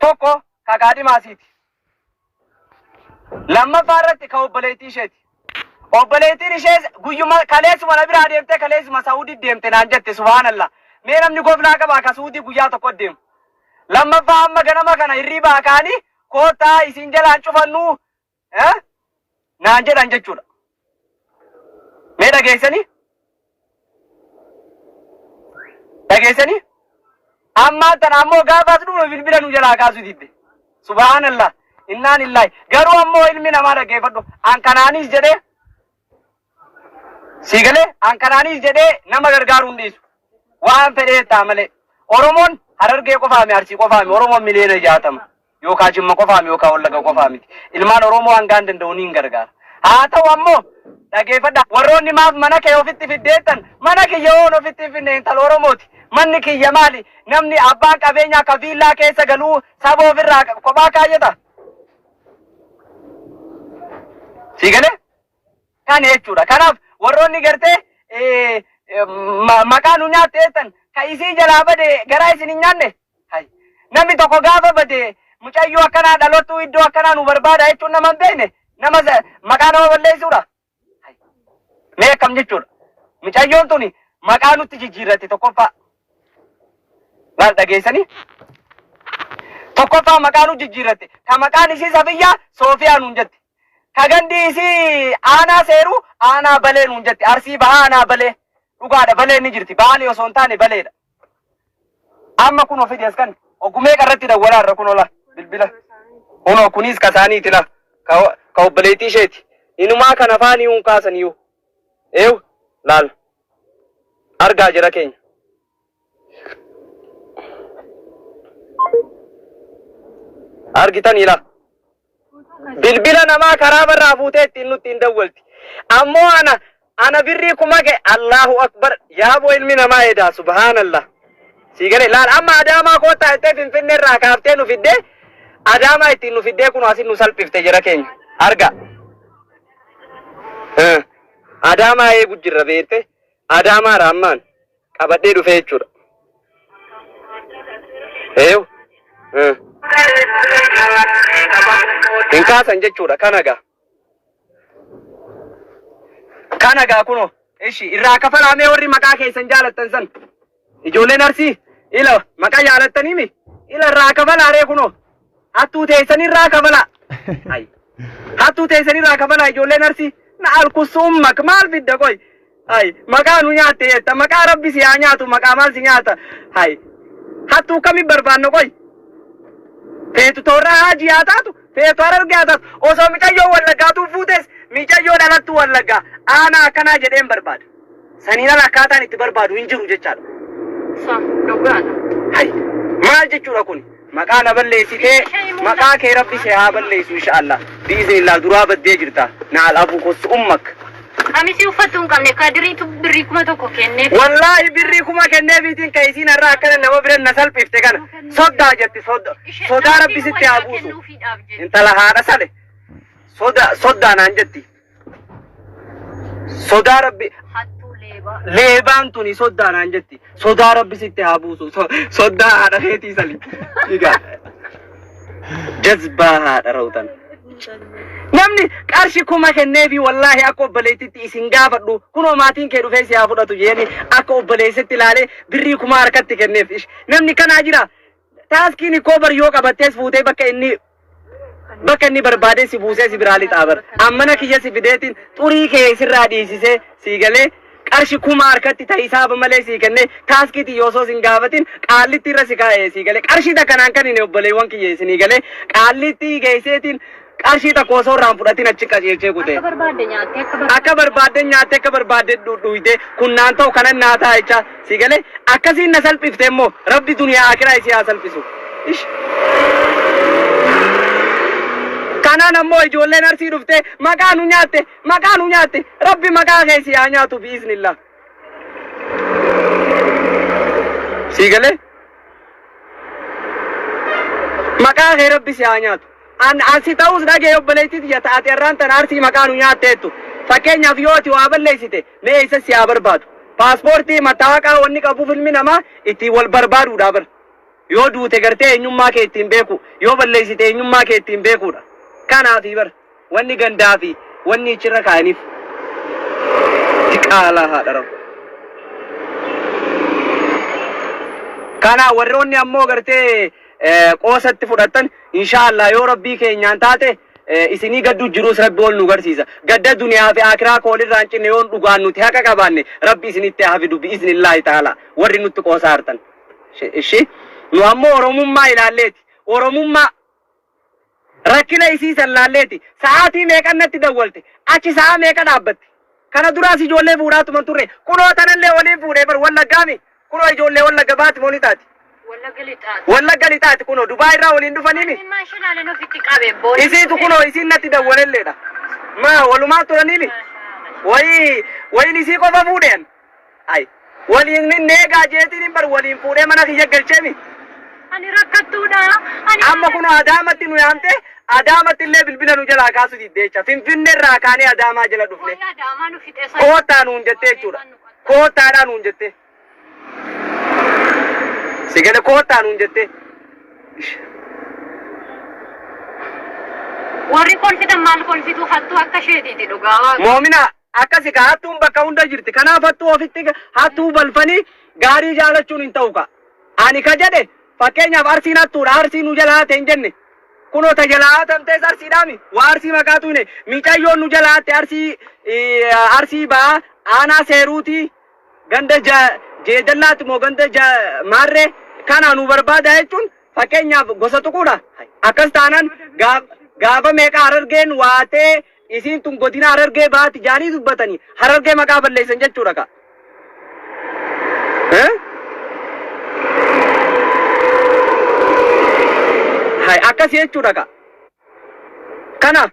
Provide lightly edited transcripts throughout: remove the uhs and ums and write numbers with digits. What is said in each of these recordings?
Tokko ka kaadhimaa isiiti. Lammaffaa irratti ka obboleettii isheeti. Obboleettiin ishees guyyuma kaleessuma na biraa deemtee kaleessuma Saa'udii deemte naan jette subhaanallah. Mee namni goflaa qabaa ka Suudii guyyaa tokko deemu. Lammaffaa amma ganama kana hirribaa ka'anii koottaa isin jalaan cufannuu eh, naan jedhan jechuudha. Mee dhageessanii? Dhageessanii? Ammaan tana ammoo gaafa as dhufnu bilbila nu jalaa kaasuu didde. Subhaanallah. Innaan illaahi. Garuu ammoo ilmi namaa dhaggeeffadhu. An kanaanis jedhee Sii galee an kanaanis jedhee nama gargaaruu hin dhiisu. Waan fedhee ta'a malee. Oromoon Harargee qofaami Arsii qofaami Oromoon miliyoona 60 yookaan Jimma qofaami yookaan Wallaga qofaa miti. Ilmaan Oromoo hangaan danda'u niin gargaara. Haa ta'u ammoo dhageeffadha. Warroonni maaf mana kee ofitti fiddeettan mana kiyya oon ofitti hin finne intala Oromooti. Manni kiyya maali? Namni abbaan qabeenyaa ka viillaa keessa galuu saba ofirraa kophaa kaayyata. Sii galee? Kana jechuudha. Kanaaf warroonni gartee maqaa nu nyaatte jettan ka isii jalaa bade garaa isin hin nyaanne. Hay. Namni tokko gaafa bade mucayyoo akkanaa dhalottuu iddoo akkanaa nu barbaada jechuun nama hin beekne nama maqaa nama balleessuudha. Hay. Mee akkam jechuudha. Mucayyoon tuni maqaa nutti jijjiirratti tokkoffaa. Laal dhageessanii? Tokkoffaa maqaa nu jijjiirratte. Ka maqaan isii Safiyyaa Soofiyaa nuun jette. Ka gandi isii aanaa seeru aanaa balee nuun jette. Arsii bahaa aanaa balee. Dhugaadha balee ni jirti. Baalee osoo hin taane baleedha. Amma kunoo fidi as kan ogumee qarratti dawwalaa irra kunoo la bilbila. Kunoo kunis ka isaaniiti la. Ka obboleettii isheeti. Inumaa kan afaanii hun kaasaniyyuu. Eew laal. Argaa jira keenya. Argitanii laa. Bilbila namaa karaa barraa fuutee ittiin nutti hin dawwalti. Ammoo ana birrii kuma ga'e Allahu Akbar yaaboo ilmi namaa edaa subhaanallah. Sii galee laal amma Adaamaa koottaa jettee Finfinnee irraa kaaftee nu fiddee Adaamaa ittiin nu fiddee kun asin nu salphifte jara keenya. Arga. Adaamaa eegu jirra beekte Adaamaa raammaan. Qabadhee dhufee jechuudha. Eew. Hin kaasan jechuudha kana gaa. Kana gaa kunoo. Ishi irraa kafalaa mee warri maqaa keessan jaalattan san. Ijoolleen Arsii ila maqaa jaalattanii mi? Ila irraa kafalaa ree kunoo. Hattuu teessan irraa kafalaa. Ay. Hattuu teessan irraa kafalaa ijoolleen Arsii. Na alkusummak maal fidda qoy. Hay maqaa nu nyaatte jetta maqaa rabbi si haa nyaatu maqaa maal si nyaata hay hattuu kami barbaanna qoy feetu toorraa haajii haa taatu feetu harargee haa taatu osoo micayyoo wallaggaatuu fuutes micayyoo dhalattuu wallaggaa aanaa akkanaa jedheen barbaada saniin ala akkaataan itti barbaadu hin jiru jechaadha. Sa dhugaadha. Hay maal jechuudha kun Maqaa na balleessitee maqaa kee rabbi si haa balleessu insha Allah bi'iznillah duraa baddee jirta na'al abu kossu ummak. Qamisii uffattu hin qabne kadiriitu birrii 1000 kenneef. Wallaahi birrii kuma kenneefiitiin ka isiin har'a akkana nama bira na salphifte kana soddaa jetti sodaa rabbi sitti haa buusu intala haadha sale soda soddaa naan jetti. Sodaa rabbi Hattuu leebaa. Leebaan tuni soddaa naan jetti. Sodaa rabbi sitti haa buusu. Soddaa haadha keetii sani. Egaa jazbaa haadha rawtan. Namni qarshi kuma kenneefi wallaahi akka obboleettitti isin gaafadhu kunoo maatiin kee dhufee si haa fudhatu jeeni akka obboleessatti ilaalee birrii kuma harkatti kenneef. Ish, Namni kanaa jira. Taaskiin ikkoo bar yoo qabattees fuutee bakka inni barbaadee si buusee si biraa lixaa bar. Ammana kiyya si fideetiin xurii kee sirraa dhiisisee sii galee qarshi kuma harkatti ta hisaaba malee sii kennee taaskii tiyya osoo sin gaafatin qaallitti irra si kaa'ee sii galee qarshii takka naan kanine obboleewwan kiyya isinii galee qaallitti geesseetiin qarshii takka osoo irraa hin fudhatin achi qajeelchee kutee. Akka barbaadde nyaattee akka barbaadde. Akka barbaadde nyaattee akka barbaadde dhuyde kun naan ta'u kanan naa ta'a jecha si galee akkasiin na salphifte immoo rabbi duniyaa akiraa isii haa salphisu. Ish. Kanaan ammoo ijoolleen Arsii dhuftee maqaa nu nyaatte maqaa nu nyaatte rabbi maqaa kee si haa nyaatu bi'iznillah. Sii galee maqaa kee rabbi si haa nyaatu. An an si ta'uus dhagaye obboleettii tiyya ta ati arraan tana Arsii maqaa nu nyaatteettu. Fakkeenyaaf yoo ati waa balleessite mee eessa si haa barbaadu. Paaspoortii, mattaawaqaa wanni qabuuf ilmi namaa ittiin wal barbaaduudhaa bar. Yoo duute gartee eenyummaa kee ittiin beeku, yoo balleessite eenyummaa kee ittiin beekuudha. Kanaafi bar wanni gandaa fi wanni ichirra kaayaniif. Diqaalaa haadha rabu. Kana warroonni ammoo gartee qoosatti fudhattan inshaallah yoo rabbii keenyaan taate isinii gadduu jiruus rabbi ol nu garsiisa. Gadda duniyaa fi aakiraa ka walirraa hin cinne yoon dhugaan nuti haqa qabaanne rabbi isinitti haa fidu bi'iznillaahi ta'ala warri nutti qoosaa hartan. Ishi nu ammoo oromummaa ilaalleeti. Oromummaa rakkina isii san laalleeti. Sa'aatii meeqan natti dawwalte achi sa'a meeqa dhaabbatti. Kana duraas ijoollee fuudhaa tuman turre kunoo tanallee waliin fuudhee bar wallaggaami kunoo ijoollee wallagga baati moo ni taati. Wallagga lixaati. Wallagga lixaati kunoo Dubaay irraa waliin dhufaniimi. Inni maashinaaleen ofitti qabe boona. Isiitu kunoo isiin natti dawwalelleedha. Maa walumaa turaniimi. Wayii wayiin isii qofa fuudheen. Ay waliin nin neegaa jeetiin hin bar waliin fuudhee mana kiyya galcheemi. Ani rakkattuudha. Ani Amma kunoo Adaamatti nu yaamte Adaamatti illee bilbila nu jalaa kaasu didde jecha. Finfinne irraa kaanee Adaamaa jala dhufne. Wayii Adaamaa nu fixee sana. Koottaa nuun jettee jechuudha. Koottaadhaa nuun jettee. Si gale koottaa nuun jettee. Warri kolfitan maal kolfitu hattuu akka isheetiiti dhugaa waaqa. Moomina akkasi kaa hattuun bakka hunda jirti. Kanaaf hattuu ofitti hattuu balfanii gaarii jaalachuun hin ta'u ka. Ani ka jedhe fakkeenyaaf arsiin hattuudha arsii nu jala hate hin jenne. Kunoo ta jalaa hatamtees arsiidhaami. Waa arsii maqaatu hine. Micayyoon nu jala hatte arsii arsii ba'aa aanaa seeruutii Ganda ja jeedallaati moo ganda ja maarree kana nu barbaada jechuun fakkeenyaaf gosa tuquudha. Akkas taanaan gaafa meeqa harargeen waatee isiin tun godina harargee baati jaanii dubbatanii harargee maqaa balleessan jechuudha ka. Eh? Hay akkasii jechuudha ka. Kana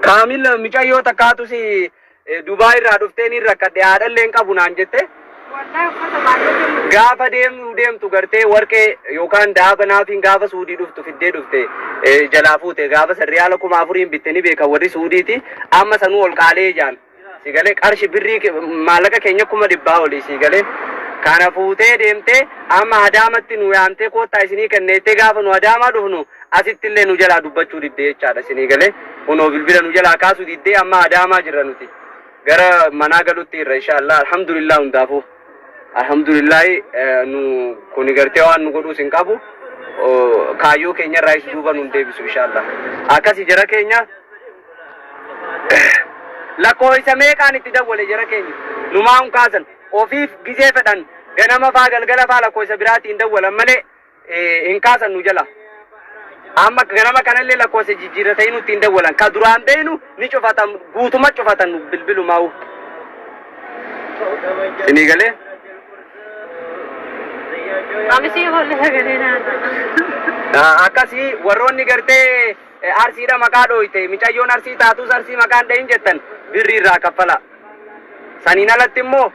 Kaamil micayyoo takkaatu si Dubaay irraa dhuftee ni rakkadhe haadhallee hin qabu naan jette. Gaafa deemnu deemtu gartee warqee yookaan daaba naafiin gaafa suudii dhuftu fiddee dhufte jalaa fuute gaafa san riyaala 4000 bitte ni beekan warri suudiiti amma sanuu ol qaalee jaan. Si galee qarshi birrii maallaqa keenya 100,000 olii si galee kana fuutee deemtee amma adaamatti nu yaamtee koottaa isinii kenneettee gaafa nu adaamaa dhufnu asitti illee nu jalaa dubbachuu diddee jechaadha isinii galee kunoo bilbila nu jalaa kaasuu diddee amma adaamaa jirra nuti gara manaa galutti irra inshaallah alhamdulillah hundaafuu alhamdulillah nu kuni gartee waan nu godhuus hin qabu kaayyoo keenya irraa is duuba nun deebisu inshaallah akkasi jara keenya Lakkooysa meeqaan itti dawwale jara keenya numaa hin kaasan ofiif gizee fedhan ganama faa galgala faa lakkooysa biraatiin dawwalan malee hin kaasan nu jala. Amma ganama kanallee lakkoofsa jijjiirratanii nutti hin dawwalan. Ka duraan beeynu ni cufatan guutuma cufatan bilbilumaa'u. Isinii galee? Qamisii holle sagalee naannoo. Akkasii warroonni gartee Arsiidha maqaa dhooyte micayyoon arsii taatuus arsii maqaan dhahin jettan birrii irraa kaffalaa. Saniin alatti immoo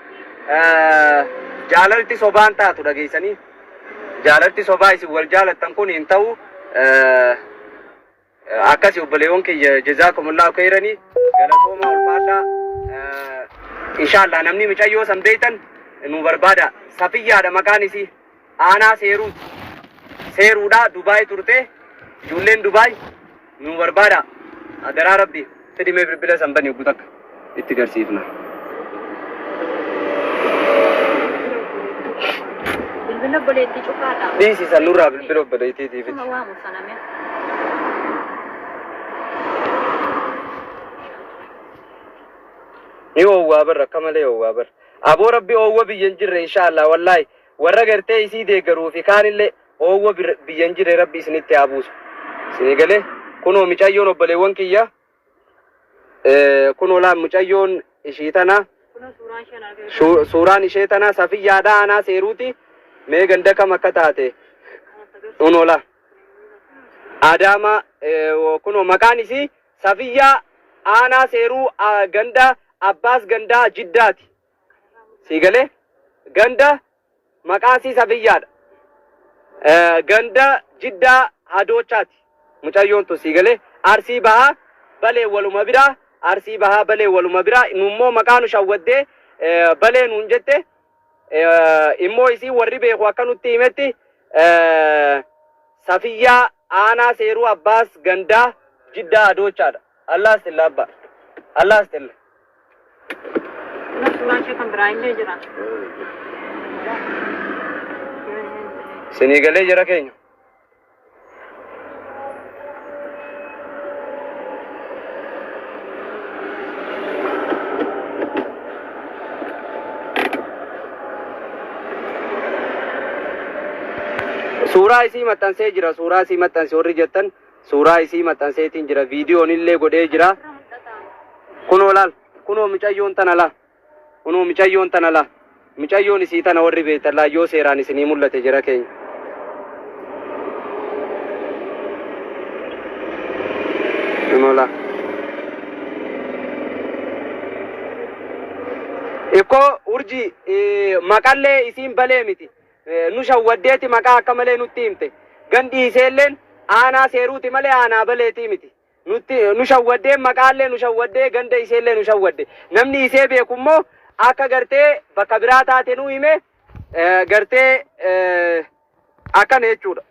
jaalalti sobaan taatu dhageessanii jaalalti sobaa isin wal jaalattan kun hin ta'u akkasi obboleewwan kiyya jazaakumullahu keyranii galatoomaa ulfaadhaa inshaallah namni micayyoo san beeytan nu barbaada safiyyaadha maqaan isii Aanaa Seeruuti. Seeruudha Dubaay turte ijoolleen Dubaay nu barbaada adaraa rabbi fidi mee bilbila san bani oggu takka itti garsiifna. Bilbila obboleettii cufaadha. Dhiisi san nurraa bilbila obboleettiitii fidi. Kuma waamu sana mee. Ni oowwaa bar akka malee oowwaa bar. Aboo rabbi oowwa biyya hin jirre inshaallah wallaahi Warra gartee isii deeggaruu fi kaanillee oowwa biyya hin jirre rabbi isinitti haa buusu. Isinii galee kunoo micayyoon obboleewwan kiyya kunoo laa mucayyoon ishii tana suuraan ishee tana safiyyaadha aanaa seeruuti mee ganda kam akka taate kunoo laa Adaama kunoo maqaan isii safiyyaa aanaa seeruu ganda abbaas gandaa jiddaati. Sii galee? Ganda maqaa isii Safiyyaadha. Ganda Jiddaa Hadoochaati. Mucayyoon tun sii galee? Arsii Bahaa Balee waluma biraa Arsii Bahaa Balee waluma bira. Nummoo maqaa nu shawwaddee Balee nuun jette. Immoo isii warri beeku akka nutti himetti Safiyyaa Aanaa Seeruu Abbaas Gandaa Jiddaa Adoochaadha. Allaas xilla abba. Allaas xilla. Kunoo suuraan ishee kan biraa illee jira. Sinii galee jara keenya. Suuraa isii maxxansee jira. Suuraa isii maxxanse warri jettan suuraa isii maxxanseetiin jira. Viidiyoon illee godhee jira. Kunoo laal. Kunoo micayyoon tana laa. Kunoo micayyoon tana laa. Micayyoon isii tana warri beektan laa yoo seeraan isinii mul'ate jara keenya. Kunoo laa. Ikkoo urjii maqallee isiin balee miti. Nu shawwaddeeti maqaa akka malee nutti himte. Gandi iseelleen aanaa seeruuti malee aanaa baleetii miti. Nutti nu shawwaddee maqaallee nu shawwaddee ganda iseellee nu shawwadde. Namni isee beeku immoo akka gartee bakka biraa taate nu hime gartee akkana jechuudha.